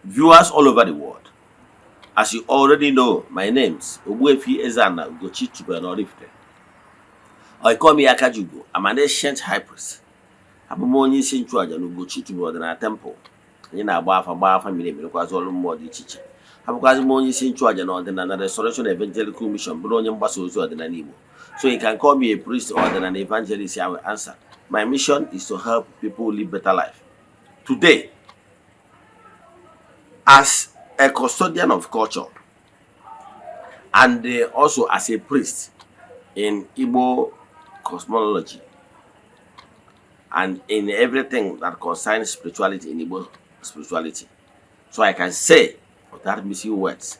Viewers all over the world, as you already know, my name's Ogbuefi Eze-Ana Ugochi Tubelu Oraifite. Or you call me Akajugo. I'm an ancient high priest. Abụ m onye isi nchụaja na Ugochi Tubelu Ọdịnala Temple. Anyị na-agba afa, gbaa afa miri emi, rụkwazị ọrụ mmụọ dị iche iche. Abụkwazị m onye isi nchụaja na Ọdịnala Restoration Evangelical Mission, bụrụ onye mgbasa ozi ọdịnala Igbo. So you can call me a priest or an evangelist, I will answer. My mission is to help people live better life. Today, as a custodian of culture and also as a priest in Igbo cosmology and in everything that concerns spirituality in Igbo spirituality. So I can say, without missing words,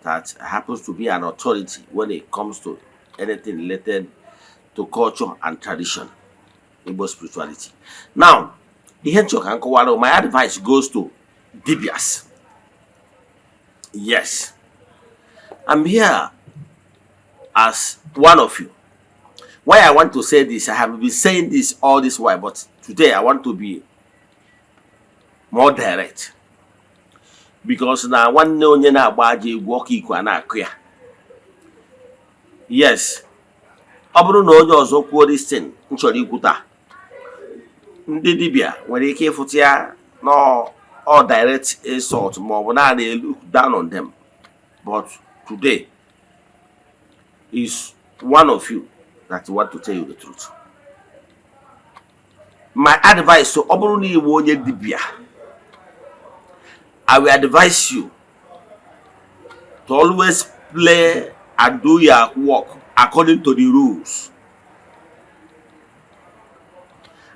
that happens to be an authority when it comes to anything related to culture and tradition, Igbo spirituality. Now, ihe m chọrọ ka m kọwara, my advice goes to dibias. Yes, I'm here as one of you. Why I want to say this, I have been saying this all this while, but today I want to be more direct. Because na nwanne onye na-agba aja egwu ọkụ iko a na-akụ ya. Yes, ọ bụrụ na onye ọzọ kwuo this thing m chọrọ ikwu taa, ndị dibịa nwere ike ịfụta ya na ọ direct insult ma ọ bụ naanị look down on them. But today is one of you that want to tell you the truth. My advice, so ọ bụrụ na ị bụ onye dibịa, I will advise you to always play and do your work according to the rules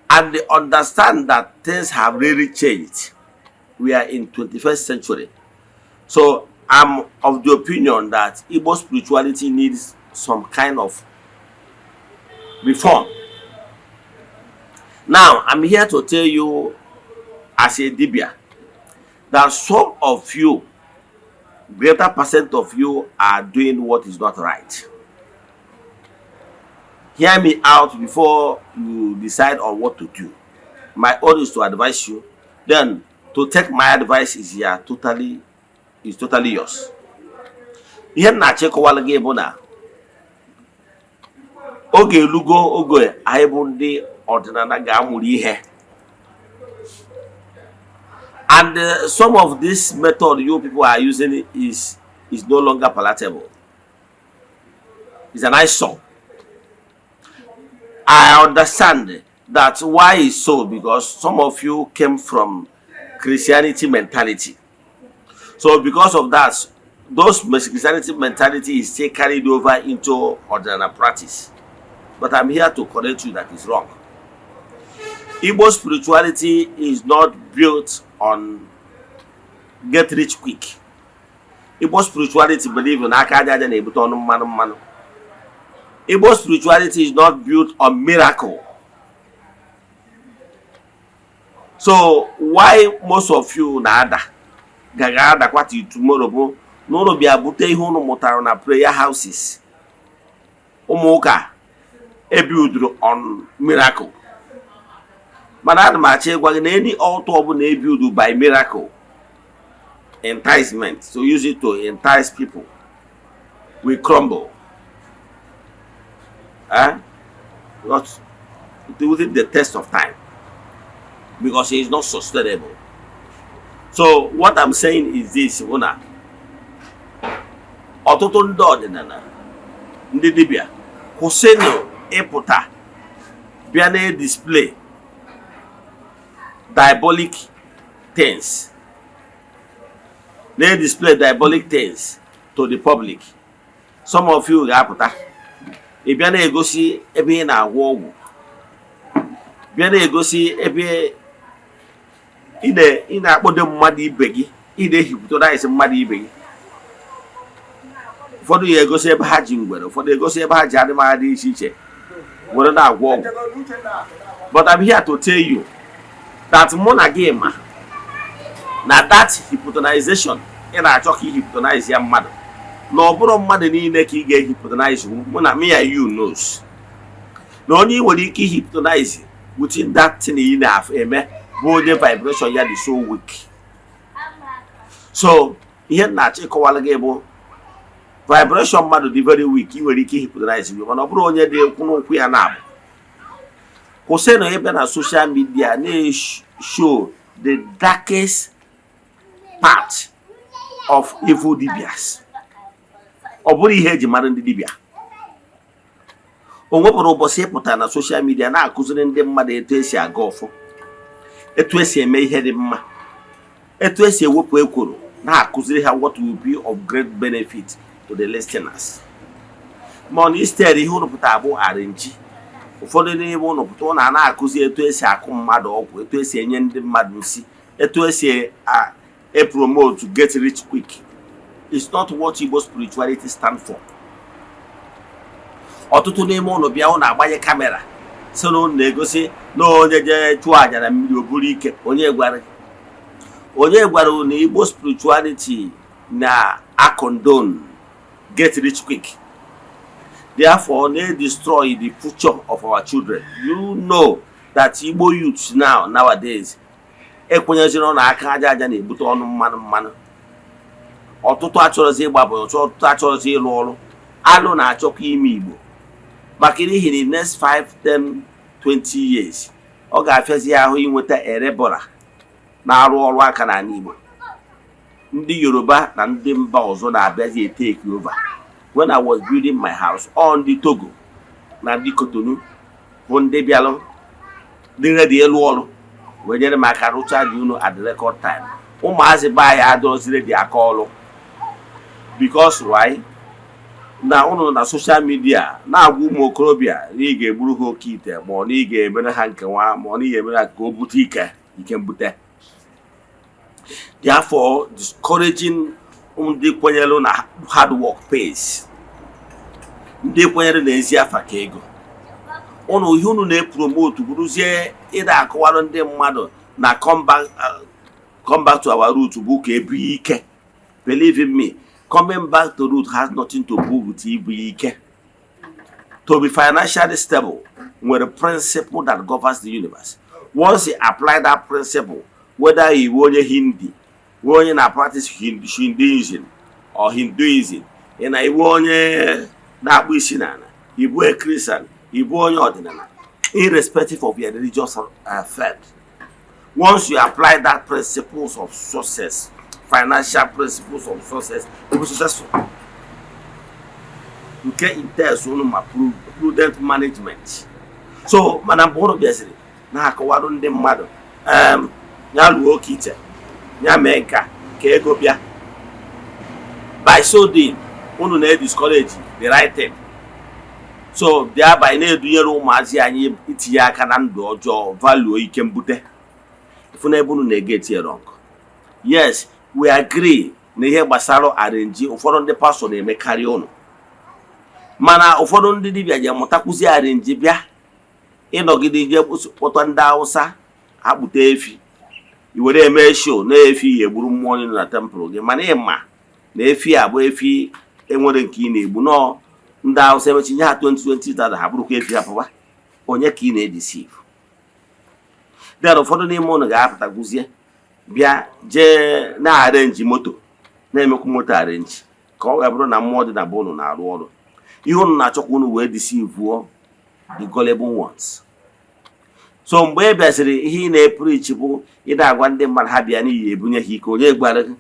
and understand that things have really changed. We are in 21st century. So I'm of the opinion that Igbo spirituality needs some kind of reform. Now, I'm here to tell you as a dibia that some of you, greater percent of you, are doing what is not right. Hear me out before you decide on what to do. My own is to advise you. Then to take my advice is yeah, totally is totally yours. Ihe m na-achọ ịkọwara gị bụ na oge elugo oge anyị bụ ndị ọdịnala ga-amụrụ ihe, and some of this method you people are using is no longer palatable. It's an eyesore. I understand that why is so, because some of you came from Christianity mentality. So because of that, those Christianity mentality is still carried over into ordinary practice. But I'm here to correct you that is wrong. Igbo spirituality is not built on get rich quick. Igbo spirituality believe in aka aja aja na-ebute ọnụ mmanụ mmanụ. Igbo spirituality is not built on miracle. So why most of you na-ada gaga adakwa till tomorrow bụ na ụnụ bịa bute ihe ụnụ mụtara na prayer houses, ụmụ ụka ebuilduru on miracle. Mana ana m achọ ịgwa gị na any altar ọbụla ebuild by miracle enticement, to use it to entice people, will crumble, eh? Not within the test of time, because it is not sustainable. So what I'm saying is this, bụ na ọtụtụ ndị ọdịnala, ndị dibịa, kwụsịnụ ịpụta bịa na display diabolic things, na display diabolic things to the public. Some of you ga-apụta, ị bịa na-egosi ebe ị na-agwọ ọgwụ, bịa na-egosi ebe ị na-akpọdo mmadụ ibe gị, ị na-ehypnotize mmadụ ibe gị. Ụfọdụ ya egosi ebe ha ji ngwere, ụfọdụ egosi ebe ha ji anụmanụ dị iche iche were na-agwọ ọgwụ. But I'm here to tell you that mụ na gị ma na that hypnotization ị na-achọ ka ị hypnotize ya mmadụ, na ọ bụrụ mmadụ niile ka ị ga-ehypnotize. Mụ na me and you knows na onye ị nwere ike hypnotize within that thing ị na-eme bụ onye vibration ya dị so weak. So ihe m na-achọ ịkọwara gị bụ vibration mmadụ dị very weak, ị nwere ike hypnotize gị, mana ọ bụrụ onye dị ụkwụ n'ụkwụ ya na-abụ, kwụsị na ịbịa na social media na-show the darkest part of evil dibias. Ọ bụrụ ihe eji mara ndị dibịa, o nwepụrụ ụbọchị ịpụta na social media na-akụziri ndị mmadụ etu esi aga ọfọ, etu esi eme ihe dị mma, etu esi ewepụ ekworo, na-akụziri ha what will be of great benefit to the listeners. Ma ọ na instead, ihe unu pụta bụ arrange. Ụfọdụ n'ime ụnụ pụta, ụnụ a na-akụzi etu esi akụ mmadụ ọgwụ, etu esi enye ndị mmadụ nsi, etu esi e promote get rich quick. It's not what Igbo spirituality stand for. Ọtụtụ n'ime ụnụ bịa, ụnụ agbanye camera, si na ụnụ na-egosi na onye jee chụọ àjà na mmiri, o buru ike. Onye gwara gị? Onye gwara unu na Igbo spirituality na condone get rich quick, therefore na destroy the future of our children? You know that Igbo youths now, nowadays, ekwenyeziri na aka aja aja na-ebute ọnụ mmanụ mmanụ. Ọtụtụ achọrọzi ịgbapụ ọtụtụ achọrọzi ịlụ ọrụ. Alụ na-achọkwa ime Igbo, maka n'ihi na next 5, 10, 20 years, ọ ga-afịazi ahụ inweta erebora na-arụ ọrụ aka n'ala Igbo. Ndị Yoruba na ndị mba ọzọ na-abịazi etake over. When I was building my house, ọ ndị Togo na ndị Cotonou bụ ndị bịalụ dị ready ịlụ ọrụ wee nyere m aka rụchaa dị unu at the record time. Ụmụazị be anyị adọrọzi ready aka ọrụ. Because why? Na ụnụ na social media na-agwa ụmụ okorobịa na ị ga-egburu ha oke ite, ma ọ na ị ga-emere ha nkewa, ma ọ na ị ga-emere ha ka o bute ike ike mbute, therefore discouraging ndị kwenyere na hard work pays, ndị kwenyere na ezi afa ka ego. Ụnụ, ihe unu na-epromote bụrụzie ịda akọwarụ ndị mmadụ na come back to our root bụ ka ebu ike. Believe in me, coming back to root has nothing to do with ibu ike. To be financially stable nwere principle that governs the universe. Once you apply that principle, whether you onye Hindi, wee onye na practice Hinduism or Hinduism, ị na iwu onye na-akpụ isi n'ala, ibu a Christian, ibu onye ọdịnala, irrespective of your religious faith, once you apply that principles of success, financial principles of success, you will be successful. Nke entails unu ma prudent management. So mana mgbe unu bịaziri na-akọwarụ ndị mmadụ ya lụọ oke ite, ya mee nka ka ego bịa, by so doing, unu na-discourage the right thing. So thereby na-edunyere ụmụazị anyị itinye aka na ndụ ọjọọ, value ike mbute. Ifu na ebe unu na-eget it wrong. Yes, we agree na ihe gbasara arrange, ụfọdụ ndị pastọ na-emekarị ụnụ, mana ụfọdụ ndị dibịa ji mụtakwụzi arrange, bịa ịnọgide ije kpọta ndị Hausa akpụta efi i were eme show na efi ya egburu mmụọ niile na temple gị. Mana ịma na efi a bụ efi enwere nke ị na-egbu nọọ ndị Hausa, emechi nye ha 20 20,000, ha bụrụkwa efi ha pụwa. Onye ka ị na-edeceive? Then ụfọdụ n'ime ụnụ ga-apụta gwuzie bịa jee na-arrange moto, na-emekwa moto arrange ka ọ ga-bụrụ na mmụọ dị na be ụnụ na-arụ ọrụ. Ihe ụnụ na-achọkwa, ụnụ wee deceive the gullible ones. So mgbe ị bịaziri, ihe ị na-epreach bụ ị na-agwa ndị mmadụ ha bịa n'ihi ebunye ha ike. Onye gwara gị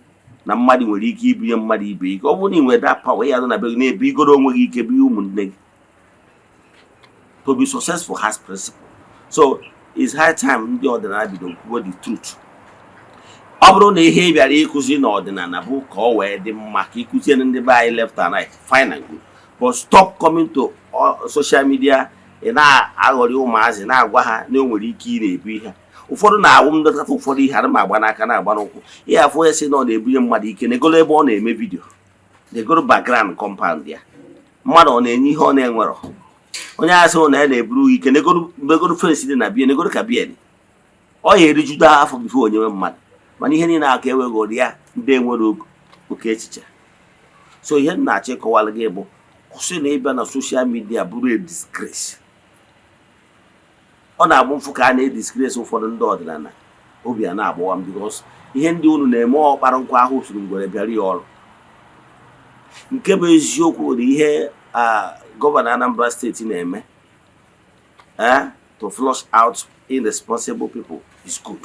na mmadụ nwere ike ibunye mmadụ ibe ike? Ọ bụrụ na ị nwere that power, ya nọ na be gị na-ebu igoro onwe gị ike, bụ ụmụnne gị. To be successful has principle. So it's high time ndị ọdịnala bido kwuo the truth. Ọ bụrụ na ihe ị bịara ịkụzi n'ọdịnala bụ ka ọ wee dị mma, ka ịkụziere ndị be anyị left and right, fine and good, but stop coming to social media, ị na-aghọrị ụmụazị, na-agwa ha na o nwere ike ị na-ebu ihe. Ụfọdụ na-awụ m ndọtata ụfọdụ ihe ara m agba n'aka na-agba n'ụkwụ. Ihe afọ onye sị na ọ na-ebunye mmadụ ike, na-egolo ebe ọ na-eme video, na-egoro background compound ya. Mmadụ ọ na-enye ihe ọ na-enwerọ? Onye agha sị na ya na-eburu ike, negoro fence dị na bie, negoro ka bie dị, ọ ya erijudo afọ before onye nwe mmadụ. Mana ihe niile aka eweghị ya, ndị enwere oke echiche. So ihe m na-achọ ịkọwara gị bụ, kwụsị na ịbịa na social media bụrụ a disgrace. Ọ na-agbụ mfụ ka a na-edisgrace ụfọdụ ndị ọdịnala, obi a na-agbawa m, because Ihe ndị unu na-eme, ọkpara nkwa ahụ suru ngwere bịara ya ọrụ. Nke bụ eziokwu na ihe governor Anambra State na-eme to flush out irresponsible people is good.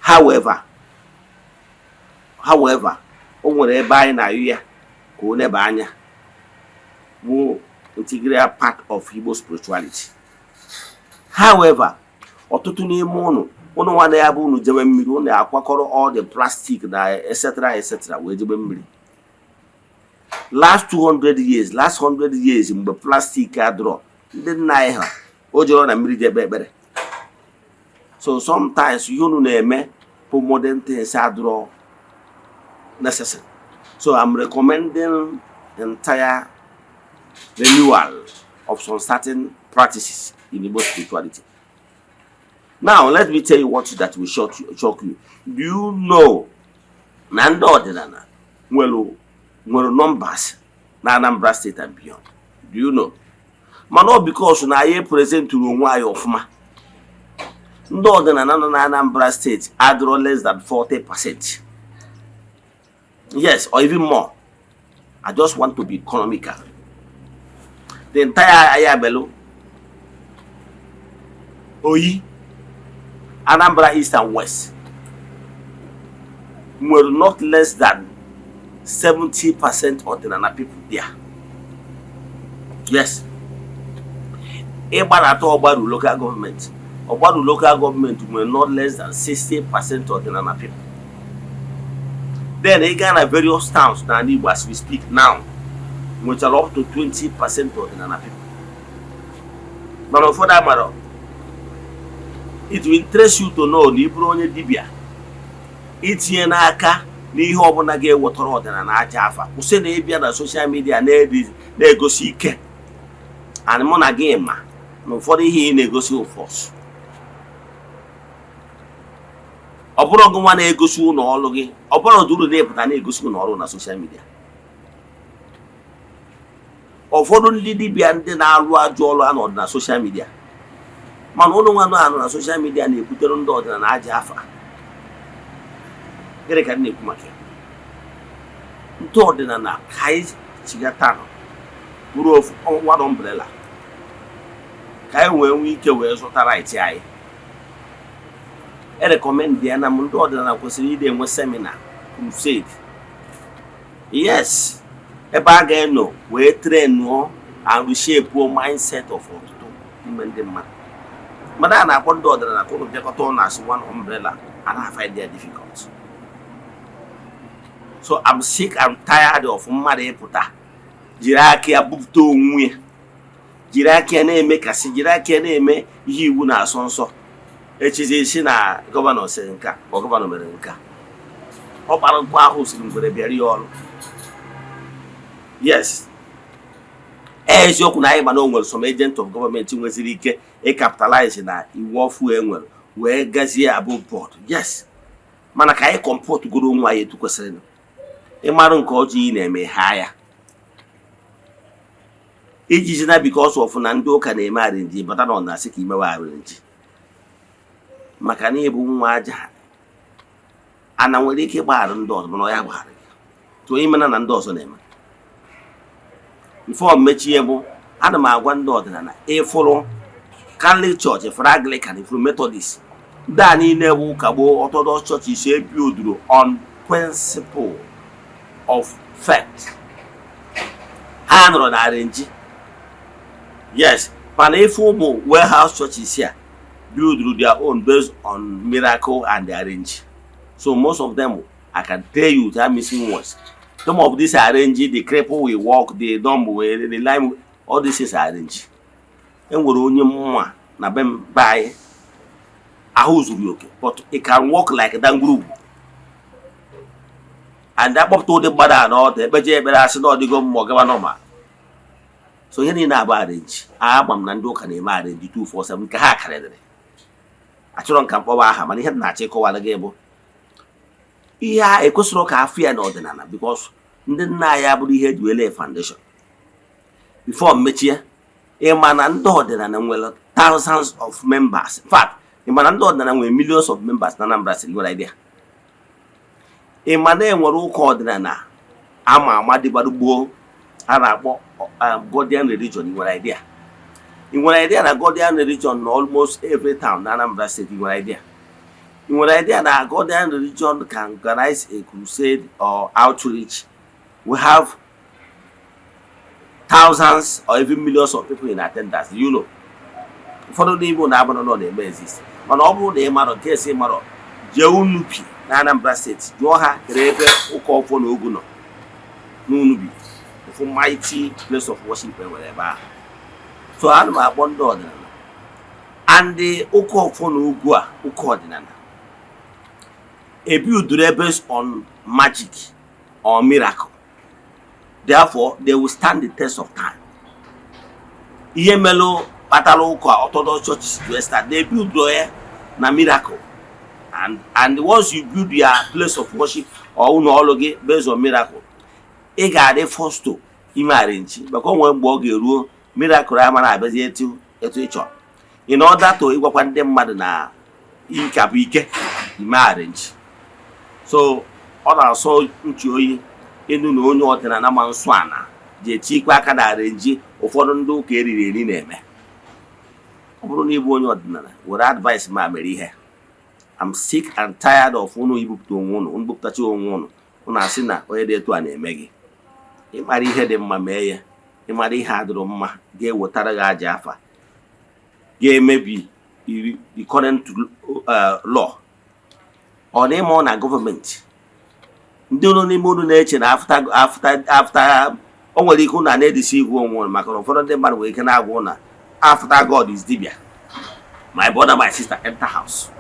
However, o nwere ebe anyị na-ayụ ya ka o neba anya, bụ integral part of Igbo spirituality. However, ọtụtụ n'ime ụnụ, ụnụ nwanne ya bụ unu jebe mmiri, unu akwakọrọ all the plastic na etc etc wee jebe mmiri. Last 200 years, last 100 years, mgbe plastic adịrọ, ndị nna anyị ha o jere na mmiri jebe ekpere. So sometimes ihe unu na-eme bụ modern things adịrọ necessary. So I'm recommending entire renewal of some certain practices in Igbo spirituality. Now let me tell you what that will shock you. Do you know na ndị ọdịnala nwere numbers na Anambra State and beyond? Do you know? Mana ọ because na anyị presentụrụ onwe anyị ọfụma. Ndị ọdịnala nọ na Anambra State adịrọ less than 40%, yes, or even more. I just want to be economical. The entire Ayamelum, Oyi, Anambra East and West nwere not less than 70% ọdịnala people there. Yes. Ịgbanata Ọgbaru Local Government, Ọgbaru Local Government nwere not less than 60% ọdịnala people. Then ị gaa na various towns n'ala Igbo as we speak now, nwechara up to 20% ọdịnala people. Mana ụfọdụ amara. It will interest you to know na ị bụrụ onye dibịa, itinye n'aka n'ihe ọbụla ga-ewetara ọdịnala aja afa, kwụsị na ịbịa na social media na-egosi ike. And mụ na gị ma na ụfọdụ ihe ị na-egosi ụfọsụ, ọ bụrụ gị nwa na-egosi ụlọ ọrụ gị, ọ bụrụ ụdị uru na-epụta na-egosi ụlọ ọrụ na social media. Ụfọdụ ndị dibịa, ndị na-arụ ajọ ọrụ, anọdụ na social media, mana ụlọ nwa anọ na social media na-ebutere ndị ọdịnala aja afa. Gịnị ka m na-ekwu maka ya? Ndị ọdịnala, ka anyị chigata bụrụ ofu, one umbrella, ka anyị wee nwee ike wee zụta right anyị. E recommend ya na m ndị ọdịnala kwesịrị ịdị enwe seminar, crusade, yes, ebe a ga-eno wee trainuo and reshape mindset of ọtụtụ n'ime ndị mmadụ. Mmadụ a na-akpọ ndị ọdịnala ka ụlọ bịakọta ụnụ as one umbrella, and I find it difficult. So I'm sick and tired of mmadụ ịpụta jiri aka ya bupụta onwe ya, jiri aka ya na-eme kasị, jiri aka ya na-eme ihe iwu na-asọ nsọ. Echizi isi na governor sịrị nka, ọ governor mere nka, ọ kpara nkwa ahụ siri ngwere bịara ya ọrụ. Yes, eziokwu na anyị ma na o nwere some agent of government nweziri ike ịcapitalize na iwu ọfụ e nwere wee gazie above board, yes, mana ka anyị comport goro onwe anyị etu kwesịrị. Ịmarụ nke ọjọọ ị na-eme ha ya iji na because of na ndị ụka na-eme arrange, bata na ọ na-asị ka imewe arrange, maka na ịbụ nwa aja ana nwere ike ịgbaghara ndị ọzọ, mana ọ ya gbaghara gị tụọ imena na ndị ọzọ na-eme. Before mmechie bụ, ana m agwa ndị ọdịnala, ịfụrụ Catholic Church, ịfụrụ Anglican, ịfụrụ Methodist, ndị a niile bụ ụka gboo, Orthodox churches ebuilduru on principle of faith. Ha nọrọ na arrange, yes, mana ife ụmụ warehouse churches a build their own based on miracle and arrange. So most of them, I can tell you without missing words, some of these arrange. The cripple will walk, the dumb will, the lame, all this is arrange. Enwere onye mma na be m, be anyị, ahụ zuru oke, but it can walk like dangurugwu. And akpọpụta ụdị mmadụ a n'ọdụ ekpeje ekpere, asị na ọdịgo mma, ọ gaba normal. So ihe niile abụ arrange. Agba m na ndị ụka na-eme arrange 247, nke ha karịrị. Achọrọ nka mkpọwa aha, mana ihe m na-achọ ịkọwara gị bụ ihe a ekwesịrị ka afọ ya n'ọdịnala, because ndị nna anyị abụrụ ihe eji wele foundation. Before mmechie, ịma na ndị ọdịnala nwere thousands of members. In fact, Ị ma na ndị ọdịnala nwere millions of members na Anambra State? Nwere idea? Ị ma na enwere ụka ọdịnala ama ama dịgbado gboo a na-akpọ Godian Religion? Ị nwere idea? Ị nwere idea na Godian Religion na almost every town na Anambra State? Ị nwere idea? Ị nwere idea na Godian Religion can organize a crusade or outreach? We have thousands or even millions of people in attendance. Ụfọdụ n'ime ụlọ abụrụ nọ na-eme exist, mana ọ bụrụ na ị marọ nke esi marọ, jee Unubi na Anambra State, jụọ ha kere ebe ụka ọfọ na ogu nọ n'Unubi, ofu mighty place of worship e nwere ebe ahụ. So ana m akpọ ndị ọdịnala and ụka ọfọ na ogu a, ụka ọdịnala ebuilduru based on magic or miracle. Therefore, they will stand the test of time. Ihe melụ kpatara ụka Orthodox Church to start, they build ya na miracle, and once you build your place of worship or ụlọ ọrụ gị based on miracle, ị ga-adị forced to ime arrange, maka o nwere mgbe ọ ga-eruo, miracle ama na-abịazi etu ị chọrọ. In order to ịgwakwa ndị mmadụ na ike bụ ike ime arrange. So ọ na-asọ nchi oyi ịnụ na onye ọdịnala ma nsọ ana ji etikwa aka na arrange ụfọdụ ndị ụka eriri eri na-eme. Ọ bụrụ na ịbụ onye ọdịnala, were advice ma mere ihe. I'm sick and tired of unu ibupụta onwe unu, unu bupụtacha onwe unu, unu asị na onye dị etu a na-eme gị. Ịmara ihe dị mma, mee ya. Ịmara ihe adịrọ mma ga-ewetara gị aja afa, ga-emebi the current law ọ na ịma ọ na gọọmenti. Ndị unu n'ime unu na-eche na after after after o nwere ike unu a na-edisi igwe onwe unu, maka na ụfọdụ ndị mmadụ nwere ike na-agwa unu after God is dibia. My brother, my sister, enter house.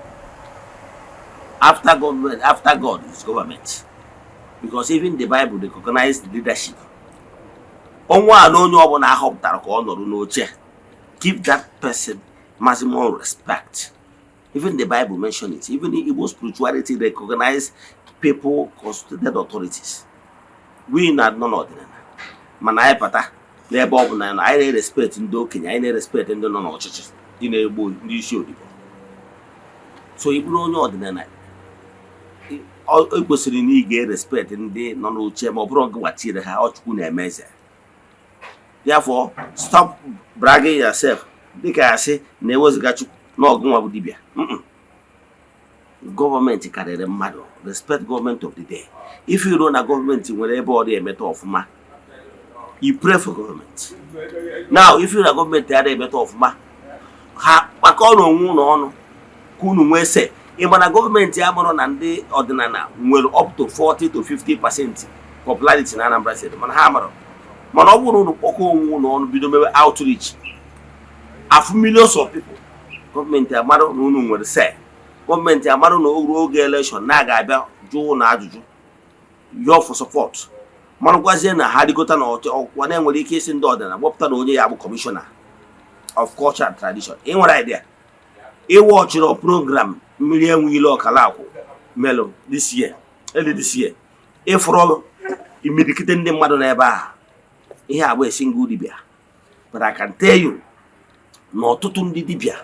After government, after God is government, because even the Bible recognize the leadership. Ọnwa a na onye ọbụla ahọpụtara ka ọ nọrọ n'oche, give that person maximum respect. Even the Bible mention it. Even in Igbo spirituality, recognize people, constituted authorities. We na nọ n'ọdịnala, mana anyị bata n'ebe ọ bụla anyị na-erespect ndị okenye, anyị na-erespect ndị nọ n'ọchịchị, ndị na-egbo ndị isi odibo. So ị bụrụ onye ọdịnala, e kwesịrị na ị ga-erespect ndị nọ n'oche, ma ọ bụrụ gị wachiri ha. Ọ Chukwu na-eme eze. Therefore, stop bragging yourself dịka ya sị na eweziga Chukwu na ọgụ nwa bụ dibịa. Gọọmenti karịrị mmadụ. Respect government of the day. If you know na gọọmenti nwere ebe ọ dị emeta ọfụma, you pray for gọọmenti. Now, if you na gọọmenti adịghị emeta ọfụma, ha kpakọọ n'onwe ụlọ ọnụ ka unu nwee se. Ịma na gọọmenti amụrụ na ndị ọdịnala nwere up to 40 to 50% popularity na Anambra State, mana ha mara. Mana ọ bụrụ na unu kpọkọ onwe ụlọ ọnụ, bido mewe outreach, afụ millions of people, gọọmenti amarụ na unu nwere se. Gọọmenti amarụ na o ruo oge election na aga abịa jụọ ụnụ ajụjụ, yọọ for support, marụkwazie na ha rigota na ọkwa na-enwere ike isi ndị ọdịnala gbọpụta na onye ya bụ commissioner of culture and tradition. Ị nwere idea? Ịwọchịrị program mmiri enwe ile ọkala akwụ melụ this year, early this year, ịfụrụ imirikite ndị mmadụ n'ebe a. Ihe a bụ single dibia, but I can tell you na ọtụtụ ndị dibia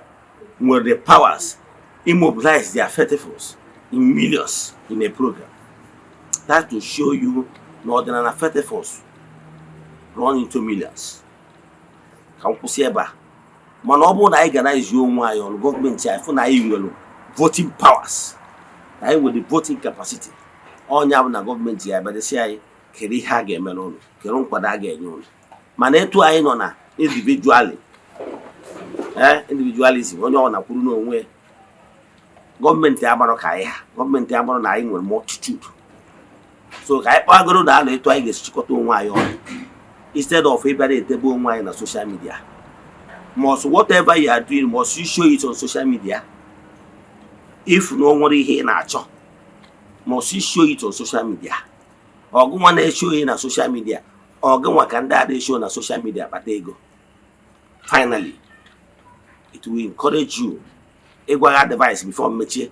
nwere the powers immobilize their faithfuls in millions in a program. That to show you na ọdịnala faithfuls run into millions. Ka m kwụsị ebe a. Mana ọ bụrụ na anyị ga na-ezi onwe anyị ọrụ, gọọmenti anyị fụ na anyị nwere voting powers, na anyị nwere voting capacity, ọnya bụ na gọọmenti ya abịadịsị anyị kedu ihe a ga-eme n'ụlọ, kedu nkwado a ga-enye ụlọ. Mana etu anyị nọ na individually, individualism, onye ọ na-kwuru n'onwe ya, gọọmenti agbarọ ka anyị ha, gọọmenti agbarọ na anyị nwere multitude. So ka anyị kpagoro na alụ etu anyị ga-esi chịkọta onwe anyị ọnụ, instead of ịbịa na-etebe onwe anyị na social media. Must whatever you are doing, must you show it on social media? If na o nwere ihe ị na-achọ, must you show it on social media? Ọgụnwa na-eshow ihe na social media, ọgụnwa ka ndị a na-eshow na social media kpata ego. Finally, it will encourage you ịgwa gị advice before mmechie.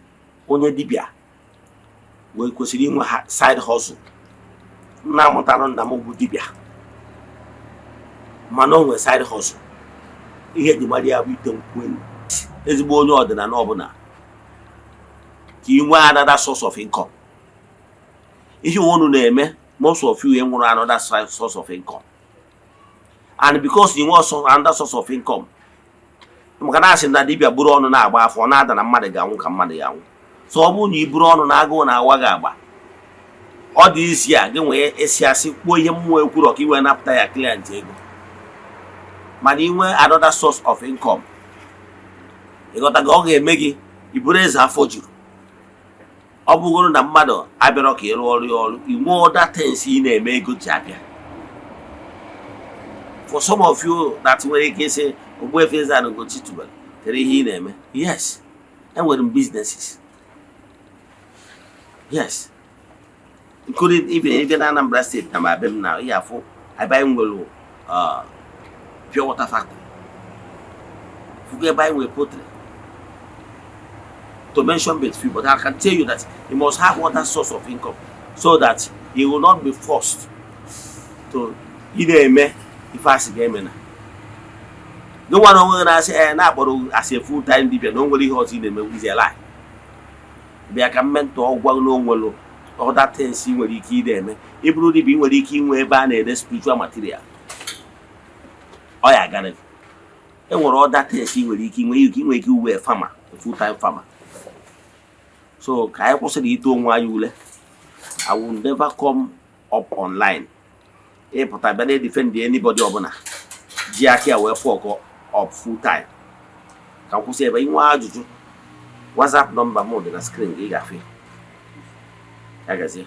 Onye dibịa wee kwesịrị inwe ha side hustle. Nna amụtara nna m bụ dibịa, mana o nwere side hustle. Ihe eji mara ya bụ ite nkwụ elu. Ezigbo onye ọdịnala ọbụla, ka ị nwee another source of income. Ihe unu na-eme, most of you enwere another source of income, and because you nwee another source of income, maka na asị na dibịa buru ọnụ na-agba afọ, ọ na-ada na mmadụ ga-anwụ ka mmadụ ya anwụ. So ọ bụrụ na i buru ọnụ na agụụ na-awa gị agba, ọ dị isi a gị nwee esi asị kwuo ihe mmụọ ekwuru ka ị wee napụta ya client ego. Mana ị nwee another source of income, ịghọta gị, ọ ga-eme gị i buru eze afọ juru. Ọ bụgoro na mmadụ abịarọ ka ị rụọ ọrụ ya ọrụ, i nwee other things ị na-eme ego ji abịa. For some of you that nwere ike ịsị, "Ogbuefi Eze-Ana Ugochi tubelu, kedu ihe ị na-eme?" Yes, enwere m businesses, yes, including even even na Anambra State na ma be m na ihe afụ ebe anyị nwere pure water factory, fugo ebe anyị nwere poultry, to mention but few. But I can tell you that you must have other source of income so that you will not be forced to ị na-eme ife asị ga-eme na gị nwa na onwe gị na-asị ee na-akpọrọ asị full time dibia na o nwere ihe ọzọ ị na-eme is a lie. Bịa ka mmentọ gwa na o nwere other things ị nwere ike ị na-eme. Ịbụrụ dibia, ị nwere ike inwe ebe a na-ere spiritual material, ọ ya agara gị. E nwere other things ị nwere ike inwe ike inwe ike uwe farmer, full time farmer. So ka anyị kwụsịrị ite onwe anyị ule. I will never come up online ịpụta bịa na-edefend anybody ọbụla ji aka ya wee fuck up full time. Ka m kwụsị ebe. Inwe ajụjụ, WhatsApp nọmba m dị na screen gị, ị ga-afụ ya. Ya gazie.